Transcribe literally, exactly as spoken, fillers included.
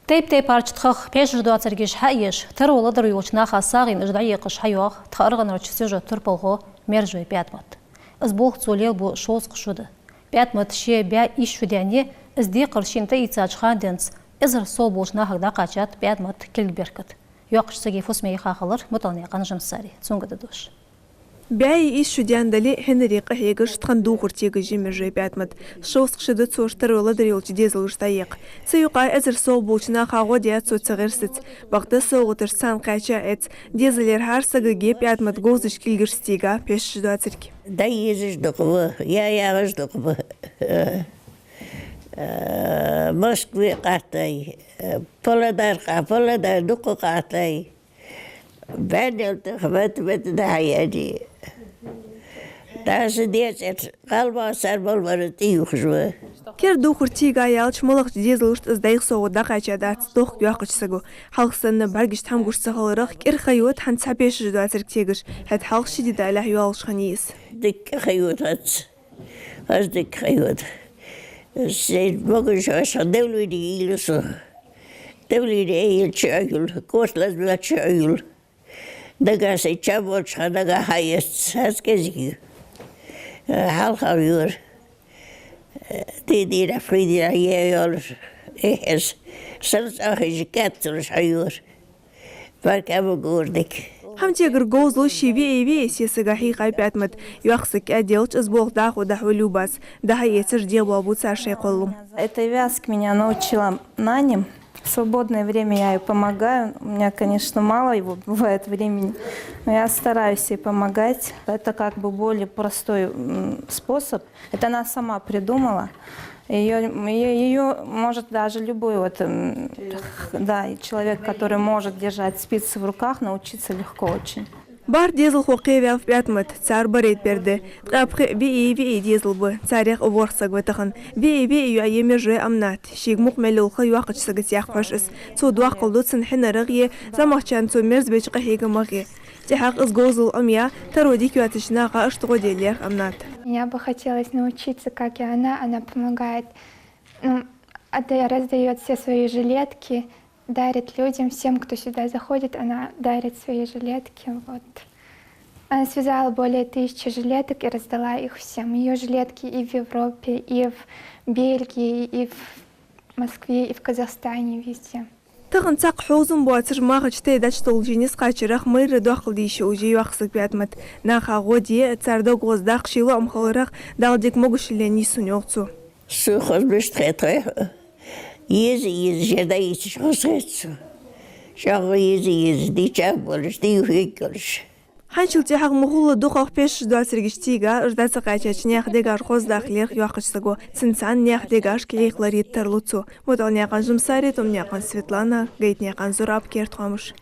Тайп-тайпарча тхах пхьош доацилгаш хьаеш, таро ледара йолча наха сагӀийна уж дӀаекъаш хьайоагӀа тха аргӀанарча сюжета турпалхо Мержой ПаьтӀамат. Из болх цо лелабу шовзткъа шу да. ПаьтӀамат ше баь ийс шу даьнна, из декхар шийна тӀаийцача хана денз эзар сов болча нахага дӀакхаьчад ПаьтӀамата кулг-беркат. Йоккхача сага фусаме яха хилар МутӀалнаькъан Жамсари, цунга да дош. Баь ийс шу даьнна дале а, хьинаре къахьегаш, тхан дувхар тегаш я Мержой ПаьтӀамат. Шовзткъа шу да цо таро ледара йолча дезалашта дӀаекъа. Цу юкъа эзар сов болча наха гӀо даьд цо цу гӀирсаца. Бакъда совгӀаташ царна кхаьча а эц. Дезалера хӀара сагага ПаьтӀамата говзача кулгашца тийга пхьош доацилга. ДӀаезаш дукха ба, яьягӀаш дукха ба. Москве къахьийтай, Павлодар къа-, Павлодар дукха къахьийтай. БӀаьннел тӀа хӀама тӀа-метта дӀахьаяьннай. ДӀаса дезар, гӀалмагӀа цар мел вар тӀаювхаш ва. Керда дувхар тийга яьлча, малагӀча дезалашта из дӀайха совгӀат дӀакхаьчадац дохк йоаккхача саго. Хьалха санна бӀаргашта хӀама гуш ца хиларах, кӀира ха йода хӀанз цхьа пхьош доацилга тегаш, хӀаьта хьалха ши ди далехь йоалаш хиннай из. Дика ха йода хӀанз. ХӀанз дика ха йода. Сай могаш-оаш давлени йийлла со. Давлени йийлча Ӏойилла, корта лазабаьлча Ӏойилла. Нагахь сай чам болча хана нагахь хьаэц, хӀанз кӀезига я. Хьалха йора. Ди дийнахьа, пхи дийнахьа е йолаш. Эхь эс. Сарцахьа хьежа кӀаьдцалуш хьайора. Баркал ба гурдик. ХӀама тегара говзал ший виӀий-виӀий сесага хьийхай ПаьтӀамата. Йоккха саг кӀаьдъелча, из болх дӀахо дӀахьо лелабац. ДӀахьаэцаш дегӀабоалабу цар шоай кхоллам. Эта вязка меня научила нани. В свободное время я ей помогаю. У меня, конечно, мало его бывает времени, но я стараюсь ей помогать. Это как бы более простой, м, способ. Это она сама придумала. Ее, ее, может даже любой вот, м, х-, да, и человек, который может держать спицы в руках, научиться легко очень. БархӀ дезалхо кхеваьв ПаьтӀамат, цар барайтӀа бер да. Ткъаь пхи виӀий-виӀий дезал ба, царех ворхӀ саг ва тахан. ВиӀий-виӀий йоӀ я Мержой Аминат. Шийга мукъа мел йола ха йоаккхача сагаца яьккха хьош из. Цо доаккхал ду цун хьинарех е зӀамагӀчарна цо мерза беча къахьега магӀе. ТӀехьагӀа из говзал Ӏомаяь, таро дика йоацача наха иштта гӀо де лерхӀ Амината. Мне бы хотелось научиться, как и она. Она помогает, ну, отда-, раздаёт все свои жилетки, дарит людям, всем, кто сюда заходит, она дарит свои жилетки. Вот. Она связала более тысячи жилеток и раздала их всем. Её жилетки и в Европе, и в Бельгии, и в Москве, и в Казахстане, везде. Тахан цхьаккха хьовзам боацаш, магӀача тайпара дӀачудоаллача нисхачарах майрра доаккхал де йиш я йоах сага ПаьтӀамата. Наха гӀо де, цар дог гӀоздаккха ший лоӀам хиларах Дала дика могашал лойя нийсвеннав цо. Со хоза мишта хет хой? Еза-еза шоаш дӀайийцача хоза хет сона. ЧӀоагӀа еза-еза, дийча болаш, дийхка йолаш. ХӀанзчул тӀехьагӀа ма хулла дукхагӀа пхьош доацилгаш тийга, уж дӀа ца кхаьчача наьха дегаш гӀоздаккха лерхӀ йоаккхача саго. Цунца цхьана наьха дегашка хьийхалар йита тарлу цо. МутӀалнаькъан Жамсари, Тумнаькъан Светлана, ГӀайтӀанаькъан Зураб, «Керда хоамаш».